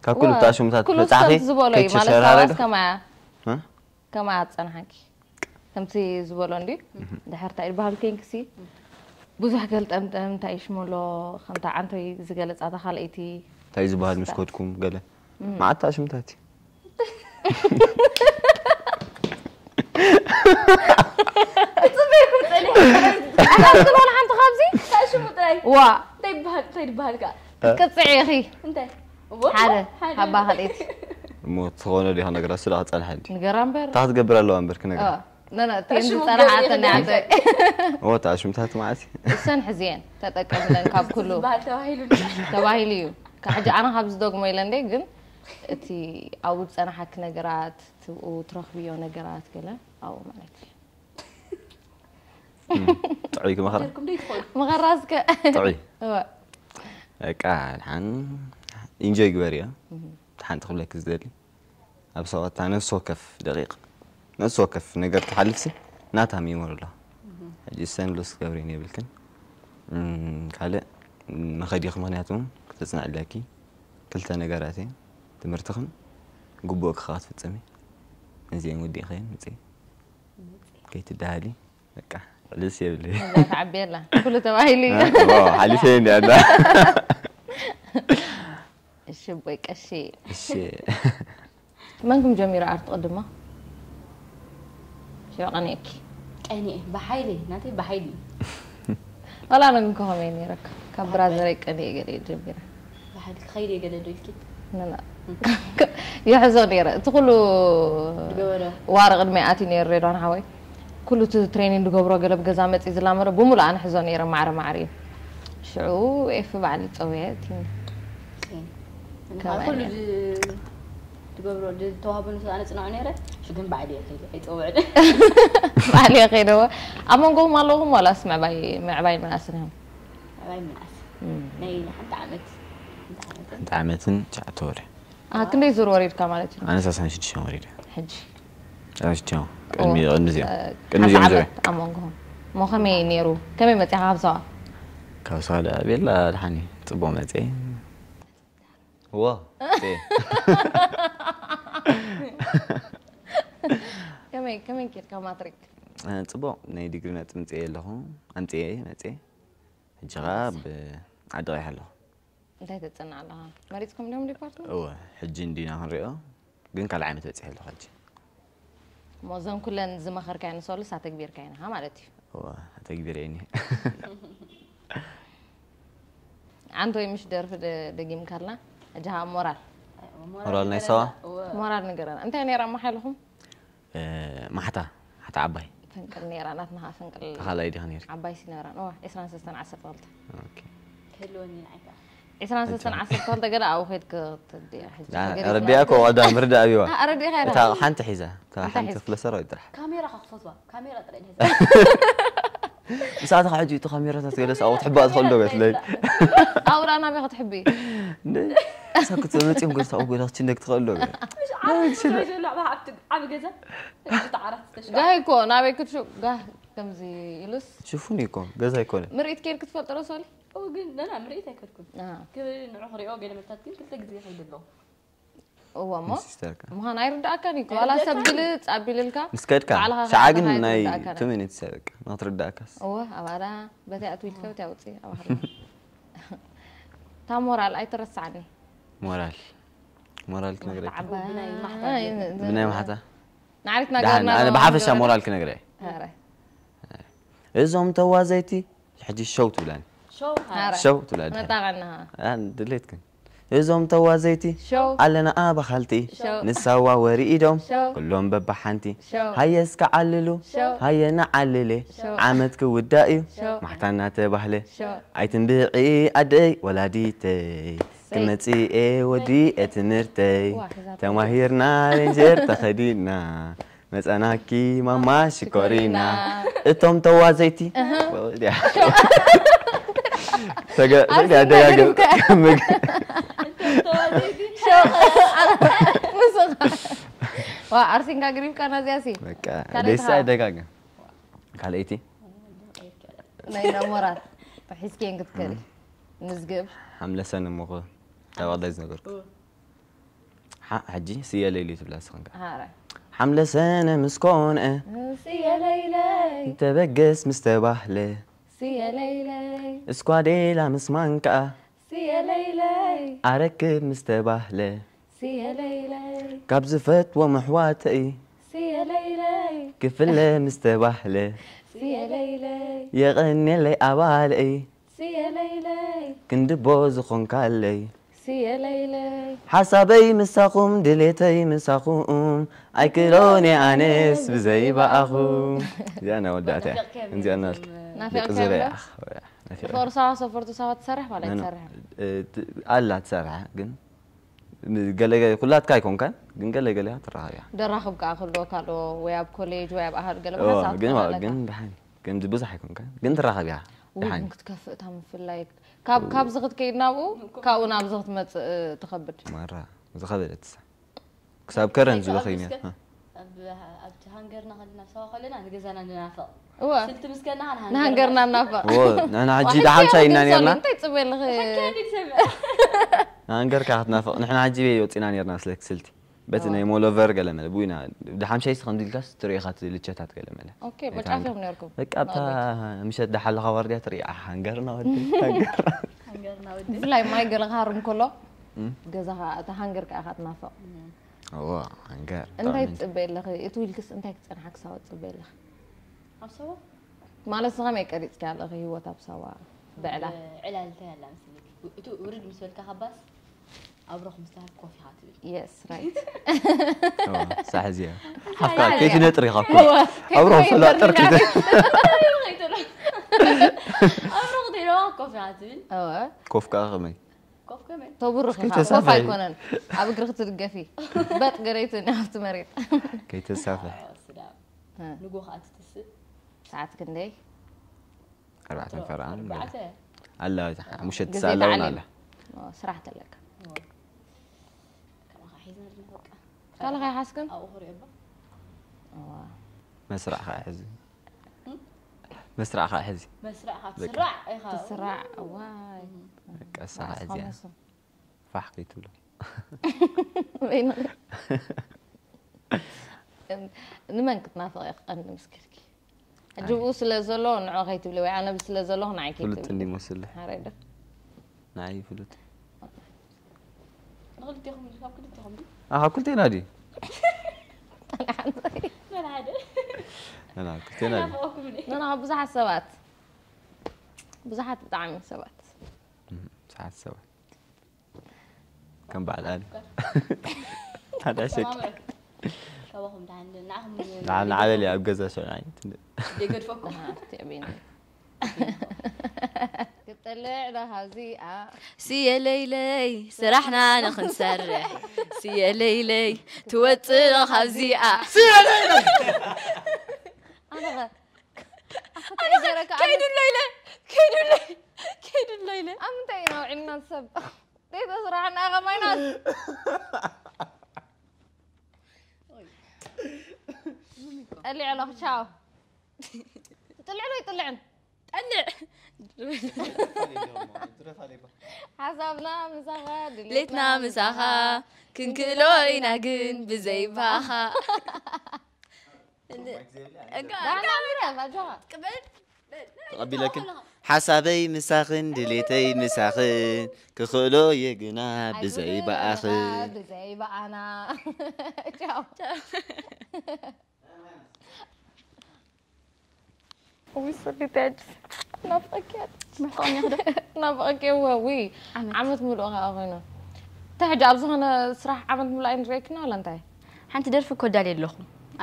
ካብ ኩሉ ታሽሙታት ኩሉ መፅሓፊ ሰብቲ ዝበሎ እዩ ማለት ከይትሸራረ ሳዋስ ዶ ከማያ እ? ከማያ ኣፀናሓኪ ከምቲ ዝበሎ እንዲ ድሕርታ ይበሃል ኮንክሲ ብዙሕ ገልጠምጠም እንታይ ይሽመሎ ከምታ ዓንቶይ ዝገለፃ እታ ካልኣይቲ እንታይ ዝበሃል ምስ ከድኩም ገለ መዓት ታሽሙታት እዩ ኣታ ትበል ሓንቲ ካብዚ ታሽሙ ጥራይ ዋ እንታይ ይበሃል እንታይ ይበሃል ከ ክትቅፅዒ ኢኺ እንታይ ሓደ ሓባ ካልኣይቲ እሞ ትኾነ ዲኻ ነገራ ስለ ክፀንሓ እንዲ ንገራ እምበር እንታይ ክትገብር ኣለዋ እምበር ክነግራ ነነ እተን ዝፀናሓተን ዓንተ እሞ ታሽሙታት መዓት እዩ እሰን ሕዝየን ተጠቀምለን ካብ ኩሉ ዝበሃል ተባሂሉ ተባሂሉ እዩ ካብ ሕጂ ኣነ ካብ ዝደግሞ ኢለ እንደ ግን እቲ ኣብኡ ዝፀናሓኪ ነገራት ትብኡ ትረኽብዮ ነገራት ገለ ኣብኡ ማለት እዩ ጥዑይ ክመኸራ ኩም ደይ ትኾኑ መኸራ እስከ ጥዑይ እወ በቃ ድሓን ኢንጆይ ግበር እዮ ሓንቲ ክብለክ ዝደሊ ኣብ ሰባታ ነፍሲ ወከፍ ደቂቕ ነፍሲ ወከፍ ነገር ትሓልፍሲ ናታ ሚሞሪ ኣሎ ሕጂ ሰንሎስ ገብሬን የብልክን እም፣ ካልእ መኸዲኺ ምክንያቱ ክተፅንዕለኪ ክልተ ነገራት እየን ትምህርትኽን ግቡእኪ ከዓ ክትፍፅሚ ነዚአን ወዲእኸየን ምፅኢ ከይትደሃሊ በቃ ልስ የብለ እዛ ተዓብየላ ኩሉ ተባሂሉ እዩ ሓሊፈ እንዲ ኣላ እሺ ቦይ ቀሺ እሺ መንኩም ጀሚሩ ኣርት ቅድማ ሽዑ ቀኒእኪ ቀኒኤ ብሓይሊ ናተይ ብሓይሊ እዩ ዋላ ነግን ከኸመይ ነይረካ ካብ ብራዘረይ ቀኒኤ ገለ ጀሚረ ብሓይሊ ክኸይድ እየ ገለ ዶ ኢልኪ ነና ይሕዞ ነይረ እቲ ኩሉ ዝገበረ ዋረ ቅድሚ ኣትዩ ነይሩ ሬድዋን ሓወይ ኩሉ እቲ ትሬኒንግ ዝገብሮ ገለ ብገዛ መፂ ዝላመዶ ብሙሉእ ኣነ ሕዞ ነይረ ማዕረ ማዕረ እዩ ሽዑ ኤፍ ባዕሊ ፀውየ እቲ ከመይ ኩሉ ዝ- ዝገብሮ ዝተዋህበ ንሱ ኣነ ፅንዖ ነይረ ሽግን ባዕሊ እየ ከይደ ኣይፀውዕን ባዕሊ እየ ከይደወ ኣብ መንጎኹም ኣለኹም ዋላስ ምዕባይ ምዕባይ ምንኣስን እዮም ኣባይ ምንኣስ ናይ ሓንቲ ዓመት ሓንቲ ዓመት ሓንቲ ዓመትን ትሽዓተ ወርሒ ኣሃ ክንደይ ዙር ወሪድካ ማለት እዩ ኣነ ሳሳን ሽዱሽተን ወሪደ ሕጂ ሳሳን ሽዱሽተን ቅድሚ ቅድሚ እዚኦም ቅድሚ ሓንቲ እዚኦም ዙርያ ዓመት ኣብ መንጎኹም እሞ ከመይ ነይሩ ከመይ መፂኻ ካብ ሰባ ካብ ሰባ ደኣ ቤላ ድሓኒ ፅቡቅ መፀ ዋ ከመይ ከመይ ኬድካ ማትሪክ ፅቡቅ ናይ ዲግሪ ነጥቢ ምፅየ ኣለኹ ኣምፅየ መፅየ ሕጂ ከዓ ኣብ ዓዲ ቀይሕ ኣለኹ እንታይ ተፅንዕ ኣለኻ መሪፅኩም ዲኹም ዲፓርትመንት እወ ሕጂ እንዲና ክንሪኦ ግን ካልእ ዓመት በፂሐ ኣለኹ ሕጂ እሞ እዘን ኩለን ዝመኸርካዮ ንሰሉስ ኣተግቢርካዮ ኢኻ ማለት እዩ እወ ኣተግቢረ እየ ዓንቶይ ምሽ ደርፊ ደ- ደጊምካልና ሕጂ ሃ ሞራል ሞራል ናይ ሰባ ሞራል ንገረና እንታይ ነይራ ኣማሓልኹም እ፣ ማሕታ ማሕታ ዓባይ ፈንቅል ነይራ ናትና ከዓ ፈንቅል ተኻላይ ዲኻ ነይር ዓባይ ሲነራን ዋ ዕስራን ሰለስተን ዓሰርተ ክልተ ኦኬ። ክህልወኒ ንዓይ ከዓ ዒስራን ሰለስተን ዓሰርተ ክልተ ገለ ኣብኡ ከይድክ ክትርድያ ሕጂ ዳ- ተገዲስና ረዲኣ እኮ ብትብል። ዋዳ ምርዳእ ኣብዋ ኣ፣ ኣረዲኻ ኢኻ። እታ ሓንቲ ሒዛ እታ እንታይ ሓንቲ ሒዝኪ? ክፍለ ሰራዊት ጥራሕ ካሜራ ከክፈትዋ ካሜራ ጥራይ ድሕዚ ንስኻ ሕጂ እቲ ካሜራታት ገለስ ኣብኡ ትሕባእ ትኽእል ዶ ገትለይ ኣብኡ ደኣ ናበይ ክትሕቢ? እንደ እሳ ክትመፅኦም ገዝታ ኣብኡ ገለ ክትሽነግ ትኽእል ዶ ገለ ዓቢ ገዛ ተሽጋ ጋህ እኮ ናበይ ክትሹ ጋህ ከምዚ ኢሉስ ሽፉን እዩ እኮ ገዛ ኣይኮነ ምርኢት ከይድ ክትፈልጥ ዶ ሶሊ? ግን ነና ምርኢት ኣይከድኩን አ፣ ክብል ንዑ ክሪኦ ገለ መታት ግን ክልተ ግዜ ከይድ ኣለኹ እወ እሞ ሲስተርካ ምዃን ኣይርዳእካን እዩ ዋላ ሰብ ግልፅ ኣቢልልካ ምስ ከድካ ባዕልኻ ሸዓ ግን ከድካ ናይ ኣይርዳእካን። ቱ ሚኒትስ በቃ ንክትርዳእካስ እወ ኣብኣ ደኣ በቲያ ትዊልከ በቲያ ውፅእ ኣብሃር እታ ሞራል ኣይትረስዓኒ ሞራል ሞራል ክነግረካ ብናይ ማሕታ ብናይ ማሕታ ንዓሪት ደሓን ናገርና ኣነ ብሓፈሻ ሞራል ክነግረ እየ ኧረ፣ እዞም ተዋዘይቲ ሕጂ ሸው ትብላኒ ሸው ኧረ። ሸው ትብላ ድሕሪ። ነጣቐናሃ ኣን ድሌትክን እዞም ተዋዘይቲ ሸው ኣለና ኣባኻልቲ ሸው ንሳዋ ወሪኢዶም ሸው ኩሎም በባሓንቲ ሸው ሃየ እስከ ዓልሉ ሸው ሃየ ንዓልሌ ሸው ዓመት ክውዳእ እዩ ሸው ማሕታ እናተባህለ ሸው ኣይትንብዒ ኣደይ ወላዲተይ ክመፅእ እየ ወዲኤ ትምህርተይ ዋ፣ ሒዛቶ። ተማሂርና ሬንጀር ተኸዲና መፀናኪ ማማ ሽኮሪና እቶም ተዋዘይቲ ወዲያ ተገ- ኣርሲ ተገ- ኣደጋግም ተዋዘይቲ። ከምግ- ሸው ንስኻ ዋ ኣርሲንካ ግሪምካ ናዚያ ሲ በቃ ካልኣይቲ ደይሳ ኸዓ? ደጋግም ካልኣይቲ ናይ ሞራል ሒዝክየን ክትከዲ ምዝግብ ሓምለሰን እሞ እኮ ታባቕላይ ዝነገርኩ ሓ- ሕጂ ስየ ለይሊ ትብላ ስኽንካ ሃረ ሓምለሰነ ምስ ኮንአ ስየ ለይለይ ተበገስ ምስ ተባህለ ስየ ለይለይ እስኳዴላ ምስ ማንከኣ ስየ ለይለይ ኣረክብ ምስ ተባህለ ስየ ለይለይ ካብ ዝፈትዎም ኣሕዋተይ ስየ ለይለይ ክፍለ ምስ ተባህለ ስየ ለይለይ የቐንየለይ ኣባለይ ስየ ለይለይ ክንድቦ ዝኾንካለይ ስየ ለይለይ ሓሳበይ ምሳኹም ድሌተይ ምሳኹም ኣይክሎን ኣነስ ብዘይ በኣኹም እዚኣ ናይ ወዳእታ እያ እንዚኣ ናልክ ደቂ ናፊቕካዮም ዝረያ ዶ? ፍቕሪ ሰባ ሰፈርቱ ሰባት ትሰርሕ ማለት ኣይትሰርሕ ኣላ ትሰርሐ ግን ገለገለ ኩላትካ ኣይኮንካን ግን ገለገለ ትራኸብ እያ ደራኽብ ከዓ ክህልወካ ዶ ወይ ኣብ ኮሌጅ ወይ ኣብ ኣሃዱ ገለ ኦ፣ ብሓሳብ ግን ትፈላለካ ግን ድሓን ከምዚ ብዙሕ ኣይኮንካን ግን ትራኸብ እያ ውይ ድሓን ግን ክትከፍእ እታ ምፍላይ ካብ ካብዚ ክትከይድ ናብኡ ካብኡ ናብዚ ክትመፅእ ትኸብድ ማራ ዝኸበደትሳ ክሳብ ከረን ዝበኸኛ ኣብቲ ሃንገርና ከለና ሰዋ ከለና ንገዛና ንናፍቕ እወ ስልቲ ምስ ከና ንሃንገርና እናፈቕ ንሕና ሕጂ ደሓምሻይ ኢና ነርና እንታይ ፅበልኺ ንሃንገርካ ክትናፍቕ ንሕና ሕጂ ቤ ወፂና ነርና ስለ ስልቲ በቲ ናይ ሞሎቨር ገለ መለ ብኢና ደሓምሻይ ስኸ እንዲልካስ ትሪኢኻ ልቸታት ገለ መለ ኦኬ በጫፍ እዮም ነርኩም በቃ ኣብታ ምሸት ደሓለኻ ዋርድያ ትርኢ ሃንገርና ወዲ ሃንገርና ወዲ ብፍላይ ማይ ገለ ክሃርም ከሎ ገዛኻ እቲ ሃንገር ከዓ ኢኻ ትናፍቕ እዎ ሃንገር እንታይ ትፅበ ኣለኺ እቲ ዊልክስ እንታይ ክፀንሓ ክሳወ ትፅበ ኣለኺ ኣብ ሰዋ ማለት ንኸመይ ቀሪፅኪ ኣለኺ ህይወት ኣብ ሰዋ ብዕላ ዕላል እንታይ ኣላ መስለኪ እቲ ውርድ ምስ በልካ ካባስ ኣብረኹ ምስ ተሃብ ኮፍ ኢኻ ትብል የስ ራይት ሳሕ እዚኣ ሓፍካ ከይትነጥር ኢኻ እኮ ኣብሮ ከይትነጥር ሰላጥር ከይት ኣብረኹ ትብለዋ ኮፍ ኢኻ ትብል እወ ኮፍ ከዓ ከመይ ኮፍ ከመይ ተብርኽ ኢኻ ከይተሳፈሪ። ኮፍ ኣይኮነን ኣብ እግርኺ ትድገፊ በጥ ገለይትን ኣብቲ መሬት ከይተሳፈ ስዳ ንጎ ከዓ ትትስእ ሰዓት ክንደይ ኣርባዕተን ፈርዓን ኣርባዕተ ኣላ እዛ ሓሙሽተ ግዜ ትስኣ ኣለውን ተዓሊም ኣላ ኦ፣ ስራሕ ተለካ ከማኻ ሒዝና ድማ በቃ ካልኻ ይሓስክን ኣብኡ ክሪኦ ኣሎ መስራዕ ከዓ ሕዚ መስራዕ ከዓ ሕዚ መስራዕ ካብ ትስራዕ ኢኻ ትስራዕ ዋይ በቃ እሳ ከዓ ሕዚ እያ ፋሕ ከይትብሎ በይንኺ ንመን ክትናፍቕ ኢኺ ቀንዲ ምስ ከድኪ ሕጂ ብኡ ስለ ዘሎ ንዖ ከይትብሊ ወይ ኣነ ስለ ዘለኹ ንዓይ ፍሉጥ ከይትብሊ እንዲ መስሉ ሓረይ ዶ ንዓይ ፍሉጥ ንክልቴኹም ካብ ክልቴኹም ድዩ ኣኻ ኩልቴና ድዩ መን ሓደ ኣና ኩልቴና ድዩ ናፍቐኩም እኔ ኖ ብዙሓት ሰባት ብዙሓት ብጣዕሚ ሰባት ብዙሓት ሰባት ከም በዓል ኣሊ ሓደ ሸቂ ተማመር ካባኹም ደሓን ንዓኹም ንዓ ንዓበል ኣብ ገዛ ሸውዓይ የገድፈኩም ትዕቢን ክጠልዕ ዶ ካብዚኣ? ስየ ለይለይ ስራሕና ንኽንሰርሕ፣ ስየ ለይለይ ትወፅእ ዶ ካብዚኣ? ኣነ ኸ? ኣነ ኸ? ከይዱሎ ኢለ፣ ከይዱሎ ኢለ፣ ከይዱሎ ኢለ። ኣብ ምንታይ ኢና ውዒልና ሰብ? ዘይተስራሕና ከማይናስ። ጠሊዐ ኣለኹ፣ ቻው። ትጥልዕን ኣይጥልዕን? ጠልዕ። ሓሳብና ምሳኻ፣ ድሌትና ሌትና ምሳኻ፣ ክንክእሎ ኢና ግን ብዘይ ባኻ። ዳሕና ምረፍ፣ ኣጆኻ። ቅበል። ተቐቢለክን። ሓሳበይ ምሳኽን ድሌተይ ምሳኽን፣ ክኽእሎ እየ ግና ብዘይ ብኣኽን። ብዘይ ብኣና። ቻው። ውይ፣ ሶሊት ሕጂ ናፍቐኪ እየ። ናፍቐኒ እየ ክደ-? ናፍቐኪ እየ፣ ውይ። ዓመት። ዓመት ሙሉእ ኸዓ ኮይኑ። እንታይ ሕጂ ኣብ ዝኾነ ስራሕ ዓመት ሙሉእ ኣይንርእየክን ዋላ እንታይ? ሓንቲ ደርፊ እኮ ኣዳልየ ኣለኹ።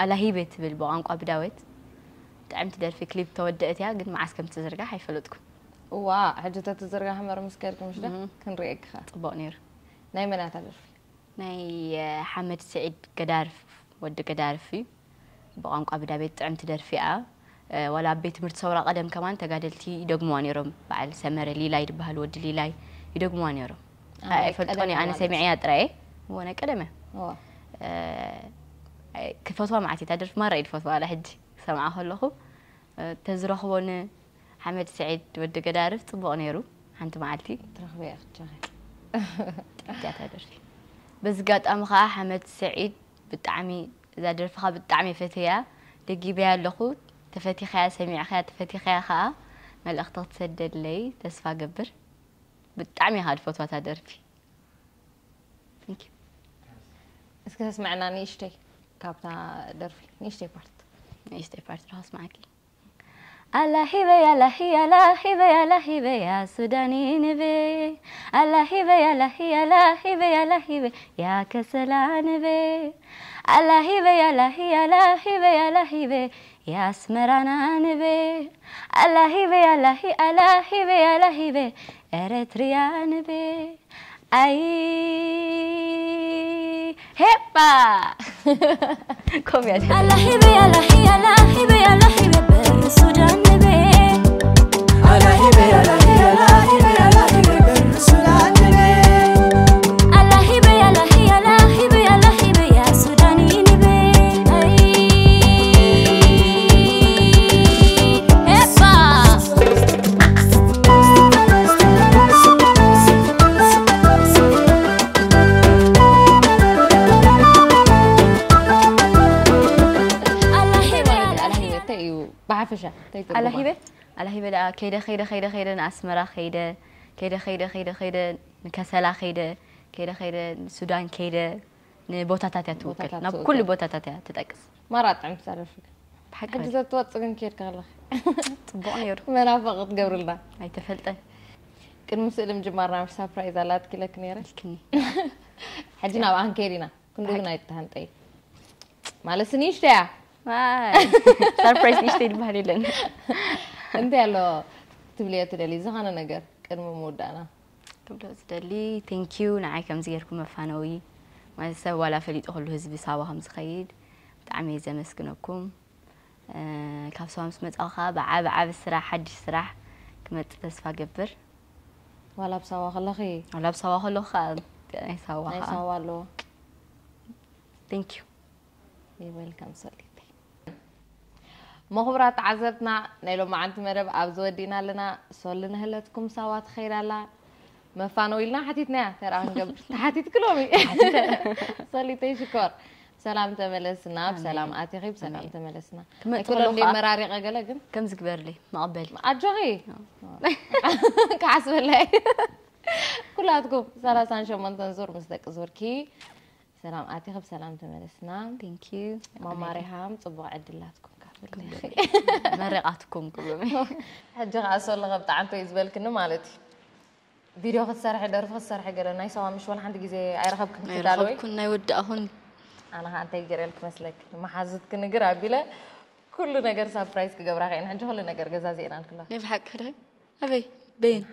ኣላሂበ ትብል ብቋንቋ ብዳወት። ጥዕምቲ ደርፊ፣ ክሊፕ ተወደአት እያ፣ ግን መዓስ ከም ትዝርጋሕ ኣይፈለጥኩን። እዋ፣ ሕጂ ተትዝርጋሕ እምበር ምስ ከድኪ ምሽ ዶ? እህ። ክንርእየኪ ኸዓ። ጽቡቕ ነይሩ። ናይ መን እያ እታ ደርፊ? ናይ፣ እ፣ ሓመድ ስዒድ ገዳርፍ፣ ወዲ ገዳርፍ እዩ። ብቋንቋ ብዳቤት ጥዕምቲ ደርፊ እያ። እ፣ ዋላ ኣብ ቤት ትምህርቲ ሰውራ ቀደም ከማን ተጋደልቲ ይደግሙዋ ነይሮም። በዓል ሰመረ ሊላይ ዝበሃል ወዲ ሊላይ ይደግሙዋ ነይሮም። አ፣ ኣይ፣ ኣይፈልጦን ቀደም እየ፣ ኣነ ማለት። ሰሚዐያ ጥራይ እየ። እዎ፣ ናይ ቀደም እያ። እዎ። እ፣ ኣይ፣ ክፈትዋ መዓት እየ፣ እታ ደርፊ ማራ እየ ዝፈትዋ፣ ዋላ ሕጂ ክሰምዓ ከለኹ። እ፣ ተዝረኽቦ ንሓመድ ስዒድ ወዲ ገዳርፍ ጽቡቕ ነይሩ። ሓንቲ መዓልቲ ትረኽብያ ክትጀኺ። ጥዕምቲ እያ እታ ደርፊ። በዚ ኣጋጣሚ ኸዓ ሓመድ ስዒድ ብጣዕሚ፣ እዛ ደርፍኻ ብጣዕሚ እየ ፈትየያ። ደጊበያ ኣለኹ። ተፈቲኻያ፣ ሰሚዕኻያ፣ ተፈቲኻያ ኸዓ መልእኽቲ ክትሰደለይ ተስፋ ገብር። ብጣዕሚ እየ ኸዓ ዝፈትዋ እታ ደርፊ። Thank you። እስኪ ተስምዐና ንእሽተይ ካብታ ደርፊ፣ ንእሽተይ ፓርት። ንእሽተይ ፓርት ዶ ከስምዓኪ? ኣላሂበይ ኣላሂ ኣላሂበይ ኣላሂበይ ያ ሱዳኒ ንበይ። ኣላሂበይ ኣላሂ ኣላሂበይ ኣላሂበይ ያ ከሰላ ንበይ። ኣላሂበይ ኣላሂ ኣላሂበይ ኣላሂበይ ያ ኣስመራና ንበይ። ኣላሂበይ ኣላሂ ኣላሂበይ ኣላሂበይ ኤረትርያ ንበይ። ኣይ ሄባ ኮምያ ኣላሂበይ ኣላሂ ኣላሂበይ ኣላሂበይ በሪ ሱዳን ንበይ። ኣላሂበይ ኣላሂ ኣላሂበይ ኣላሂበይ በሪ ሱዳን ንበይ። ኣላሂበይ ኣላሂ ኣላሂበይ ኣላሂበይ ያ ሱዳኒ ንበይ። ኣይ ሄባ ኣላሂበ፣ ኣላሂበ፣ እንታይ እዩ? ብሓፈሻ እንታይ ትርጉማ? ኣላሂበ፣ ኣላሂበ ደኣ ከይደ፣ ከይደ፣ ከይደ፣ ከይደ ንኣስመራ ከይደ፣ ከይደ፣ ከይደ፣ ከይደ፣ ከይደ ንከሰላ ከይደ፣ ከይደ፣ ከይደ ንሱዳን ከይደ፣ ንቦታታት እያ ትውክል። ቦታታት ናብ ትውክል። ኩሉ ቦታታት እያ ትጠቅስ። ማራ ጥዕምቲ እዛ ደርፊ ግን። ብሓቂ ሓቂ። ዘትወጽእ ግን ከይድካ ከለኻ። ጽቡቕ ነይሩ። መናፈቒ ክትገብርልና። ኣይተፈልጠን። ቅድሚ ስእሊ ምጅማርና ምሽ ሳፕራይዝ ኣላትኪ ኢለኪ ነይረ። ኢልክኒ። ሕጂ ናብኣ ክንከይድ ኢና። ክንዱ ግን ኣይትተሃንጠይ። ማለት ንእሽተይ እያ። ኣይ፣ ሳፕራይዝ ንእሽተይ ዝበሃል የለን። እንታይ ኣሎ ትብልዮ ትደሊ ዝኾነ ነገር ቅድሚ ምውዳእና? ክብሎ ዝደሊ፣ ቴንኪዩ ንዓይ ከምዚ ጌርኩም መፋነዊ። ማለት ሰብ ዋላ ፈሊጡ ኩሉ ህዝቢ ሳዋ ከም ዝኸይድ ብጣዕሚ እየ ዘመስግነኩም። እ፣ ካብ ሳዋ ምስ መጻኹ ከኣ ብዓቢ ዓቢ ስራሕ፣ ሓድሽ ስራሕ ክመጽእ ተስፋ ገብር። ዋላ ኣብ ሳዋ ከለኺ? ዋላ ኣብ ሳዋ ከለኹ ከኣ ናይ ሳዋ ናይ ከኣ። ሳዋ ኣለዎ። ቴንኪዩ። You're welcome ሶሊተይ። መኹብራት ተዓዘብትና ናይ ሎማዓንቲ መደብ ኣብዚ ወዲእና ኣለና። ሶሊ ንህለትኩም ሳዋ ትኸይድ ኣላ። መፋነዊ ኢልና ሓቲትናያ፣ ተራ ክንገብር። ተሓቲትኪ ሎሚ? ሶሊተይ ሽኮር። ሰላም ተመለስና፣ ኣሜን። ብሰላም ኣቲኺ፣ ብሰላም ኣሜን። ተመለስና። ክመጽእ ኣይኮነን ከለኹ እንዴ ከኣ መራሪቐ ገለ ግን? ከምዚ ግበርለይ፣ መቐበሊ። ኣጆኺ። ኣዎ። ክሓስበለይ። ኩላትኩም ሰላሳን ሸሞንተን ዙር ምስ ደቂ ዙርኪ ሰላም ኣቲኺ ብሰላም ተመለስና። Thank you። ማማ ሪሃም ጽቡቕ ዕድል ናትኩም ካፍልኒ። መሪቓትኩም ክብሎም። ሕጂ ከኣ ሶሎ ከብጣዕንቶ እዩ ዝበልክኒ ማለት እዩ። ቪድዮ ክትሰርሒ፣ ደርፊ ክትሰርሒ ገለ ናይ ሳዋ ምሽ ወላ ሓንቲ ግዜ ኣይረኸብክን ክትዳለወይ? ኣይረኸብኩን፣ ናይ ወዳእኹን። ኣነ ከኣ እንታይ ገይረ ኢልኪ መስለኪ? መሓዙትኪ ንግር ኣቢለ ኩሉ ነገር ሳፕራይዝ ክገብራ ከይን ሕጂ ኩሉ ነገር ገዛ ዜና ንክላ ናይ ብሓቂ ክደ ኣበይ በይን